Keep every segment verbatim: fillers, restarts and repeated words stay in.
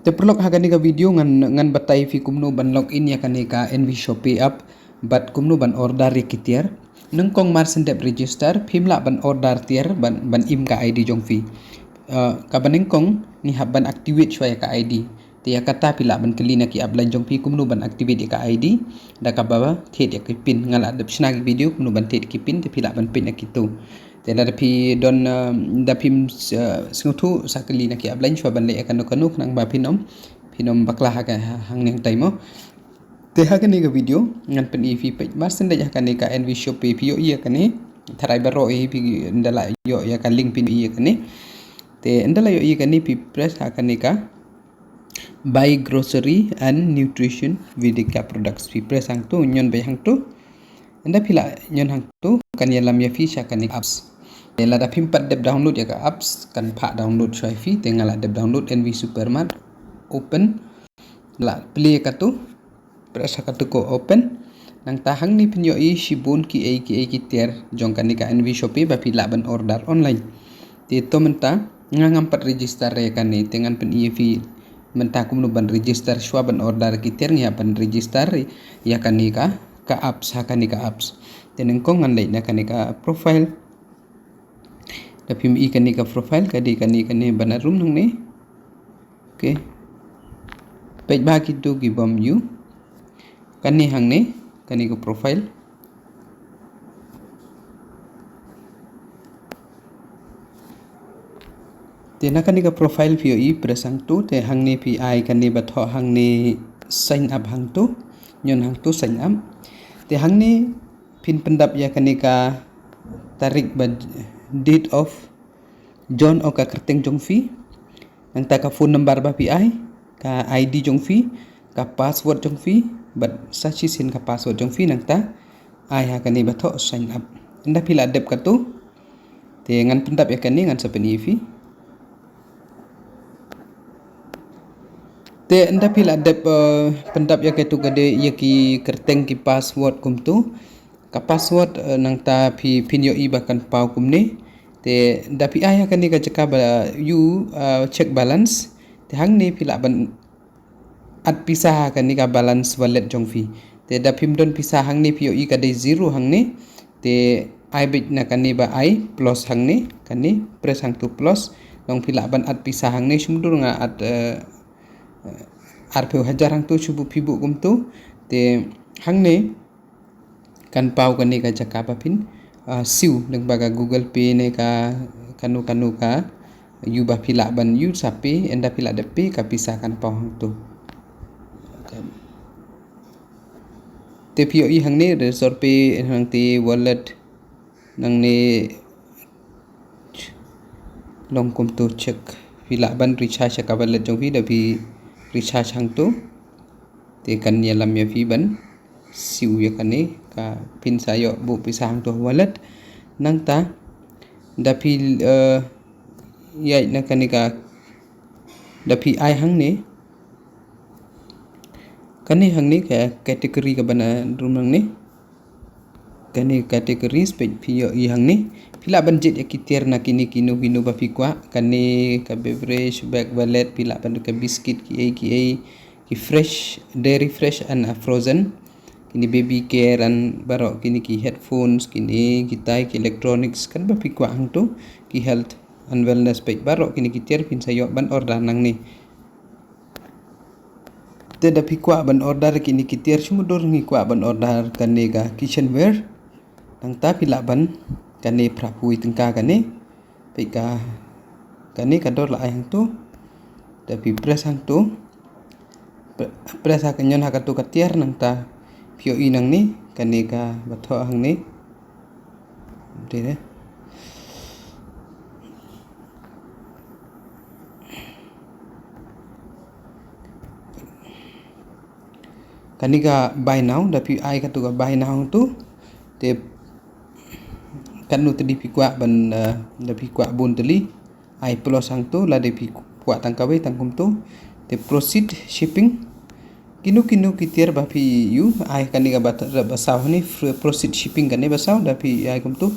Te paralok, ha kane ka video ngan, ngan batai phi kumno ban log in ïa kane ka NV Shopee app bad kumno ban order ïa ki tiar. Nyngkong mar shen dep register phim lah ban order tiar ban, ban im ka ID jong phi. Uh, kaba nyngkong ngi hap ban activate shuwa ïa ka ID. Te ïa kata phi lah ban kylli na ki upline jong phi kumno ban activate ïa ka ID. Da kaba thied ïa ki pin, nga la dep shna ki video kumno ban thied ki pin, te phi lah ban peit na kito. Te lada phi don, uh, da phim, uh, sngewthuh, sa kylli na ki upline shuwa ban leh ïa kano kano khnang ba phin ym, phin ym bakla ha ka, ha, hangne hangtai mo. Te ha kane ka video ngan pyni phi, peit mar shen dep ha kane ka NV Shopee phi ïohi ïa kane. Tharai baroh hi phi, ynda la ïoh ïa ka link phin ïohi ïa kane. Te ynda la ïohi ïa kane phi press ha kane ka Buy Grocery and Nutrition Vedika Products. Phi press hangto, ñion beit hangto. Ynda phi la ñion hangto kan ïalam ïa phi sha kane ka apps. Te lada phim pat dep download ïa ka apps, kan phah download shuwa ïa phi. Te nga la dep download NV Supermart. Open. La plie kato. Press ha kato ko open. Nangta hangne phin ïohi shibun kiei kiei ki tiar jong kane ka NV Shopee ba phi lah ban order online. Te to mynta nga ngam pat register ïa kane, te ngan pyni ïa phi mynta kumno ban register shuwa ban order ki tiar. Ngi hap ban register ïa kane ka, ka apps, ha kane ka apps. Te nyngkong ngan leit na kane ka profile. Da phim i kane ka profile, ka dei kane, kane ban rum nangne. Okay. Peit ba kito ki bym ïoh. Kane hangne, kane ka profile. Te na kane ka profile phi ïohi, press hangto, te hangne phi ai kane ba thoh hangne sign up hangto, ñion hangto sign up. Te hangne phin pyndap ïa kane ka tarik ba, date of join, o ka kyrteng jong phi. Nangta ka phone number ba phi ai, ka ID jong phi, ka password jong phi, bad sa shisien ka password jong phi, nangta ai ha kane ba thoh sign up. Ynda phi la dep kato, te ngan pyndap ïa kane, ngan sa pyni ïa phi. Te ynda phi la dep, eh, pyndap ïa kato ka dei ïa ki kyrteng ki password kumto. Ka password, eh, nangta phi, phin ïohi ba kan paw kumne. Te da phi ai ha kane ka jaka ba ïoh, eh, check balance. Te hangne phi lah ban add pisa ha kane ka balance wallet jong phi. Te da phim don pisa hangne phi ïohi ka dei zero hangne. Te ai beit na kane ba ai plus hangne, kane press hangto plus. Long phi lah ban add pisa hangne, shu mudui nga add, eh, eh, arphew hajar hangto, shu buh phi buh kumto. Te hangne kan paw kane ka jaka ba phin, ah, siew lyngba ka Google Pay ne ka kano kano ka, ïoh ba phi lah ban ïoh sa pay, ynda phi lah dep pay ka pisa kan paw hangto. Te phi ïohi hangne Razorpay, hangte wallet, nangne long kumto check. Phi lah ban recharge ïa ka wallet jong phi da phi recharge hangto. Te kan ïalam ïa phi ban siew ïa kane ka pin, sa ïoh buh pisa hangto wallet. Nangta da phi, eh, ïaid na kane ka, da phi ai hangne. Kane hangne ka category kaba na rum nangne. Kane categories, peit phi ïohi hangne. Phi lah ban jied ïa ki tiar na kine kino kino ba phi kwah. Kane ka beverage, bag, wallet, phi lah ban ka biscuit, kiei kiei, ki fresh, dairy fresh and, uh, frozen. Kine baby care and baroh kine ki headphones, kine kitai ki electronics, kan ba phi kwah hangto, ki health and wellness, peit baroh kine ki tiar phin sa ïoh ban order nangne. Te da phi kwah ban order kine ki tiar, shu mudui ngi kwah ban order kane ka kitchenware. Nangta phi lah ban, kane phra phew tyngka kane. Peit ka, kane ka dor la ai hangto. Da phi press hangto. Pre-, press ha ka ñion ha kato ka tiar, nangta phi ïohi nangne, kane kaba thoh hangne. Te de. Kane ka buy now, da phi ai kato ka buy now to. Te kano te da phi kwah ban, eh, da phi kwah bun tylli. Ai plus hangto, lada phi kwah tang kawei tang kumto. Te proceed shipping. Kino kino ki tiar ba phi ïoh, ai kane kaba, ba saw hangne, fr-, proceed shipping kane ba saw, da phi ai kumto.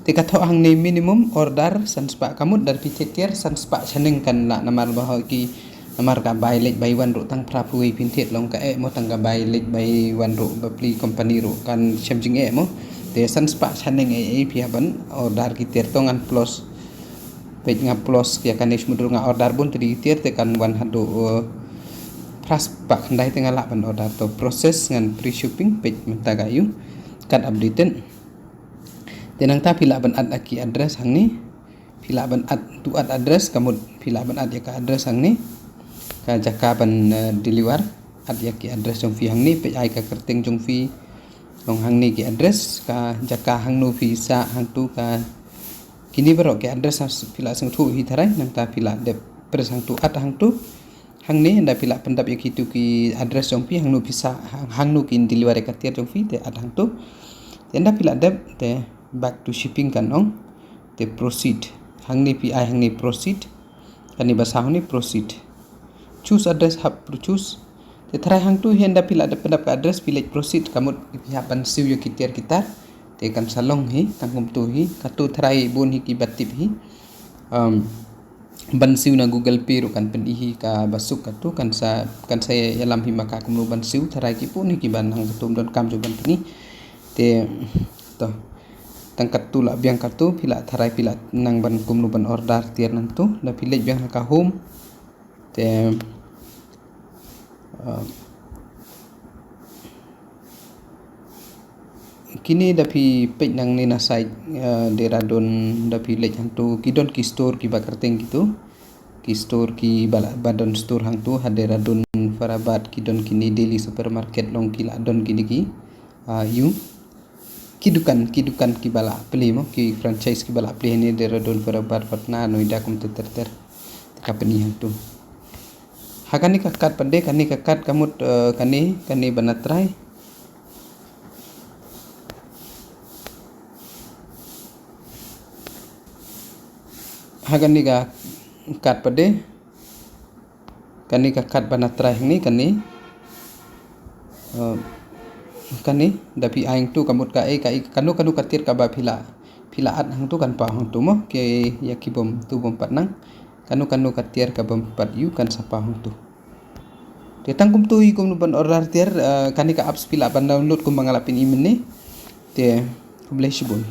Te ka thoh hangne minimum order san spah, ka mut da phi thied tiar san spah shaneng kan lah, namar ba hooid ki, Namar ka buy leit buy wan ruh tang phra phew wei phin thied long ka eh mo, tang ka buy leit buy wan ruh ba pli company ruh kan shem jingeh mo. Te san spah shaneng eh eh phi hap ban order ki tiar to ngan plus. Peit nga plus ïa kane shu mut ruh nga order bun tylli ki tiar te kan wan haduh, eh, phra spah khyndai te nga lah ban order to process ngan free shipping peit mynta ka ïu. Kat updated. Te nangta phi lah ban add ïa ki address hangne. Phi lah ban add, to add address, ka mut phi lah ban add ïa ka address hangne. Ka jaka ban, eh, deliver, add ïa ki address jong phi hangne, peit ai ka kyrteng jong phi. Long hangne ki address, ka jaka hangno phi sah hangto ka. Kine baroh ki address ha phi lah sngewthuh hi tharai, nangta phi lah dep press hangto add hangto. Hangne ynda phi lah pyndap ïa kitu ki address jong phi hangno phi sah, hang-, hangno kin deliver ïa ka tiar jong phi te add hangto. Te ynda phi lah dep te back to shipping kan ong. Te proceed. Hangne phi ai hangne proceed. Kane ba saw hangne proceed. Choose address hap pro choose. Te tharai hangto hi ynda phi lah dep pyndap ka address phi leit proceed ka mut phi hap ban siew ïa ki tiar ki tar. Te kan sa long hi tang kumto hi. Kato tharai bun hi ki ba tip hi. Um, ban siew na Google Pay ruh kan pyni hi ka ba suk kato kan sa, kan sa ïalam hi ma ka kumno ban siew tharai ki pun hi ki ban hang kato don kam jong ban pyni. Te to tang kato lah biang kato phi lah tharai phi lah nang ban kumno ban order tiar nangto da phi leit biang ha ka home. Te, uh, kine da phi peit nangne na site, uh, Dehradun da phi leit hangto ki don ki store ki ba kyrteng kito. Ki store ki ba la, ba don store hangto ha Dehradun Farabad ki don kine daily supermarket long ki lah don kine ki, uh, ïu. Ki dukan, ki dukan ki ba la plie mo, ki franchise ki ba la plie hangne Dehradun Farabad Patna Noida kumta ter ter. Te ka pyni hangto. Ha kane ka cart pat de, kane ka cart ka mut, eh, kane, kane ba na trai. Ha kane ka cart pat de. Kane ka cart ba na trai hangne kane. Eh, kane da phi ai hangto ka mut ka ei ka ei kano kano ka tiar ka ba phi lah, phi lah add hangto kan paw hangto mo, ki ïa ki bym to bym pat nang. Kano kano ka tiar ka bym pat ïu kan sa paw hangto. Te tang kumto hi kumno ban order tiar, eh, kane ka apps phi lah ban download kumba nga la pyni mynne. Te khublei shibun.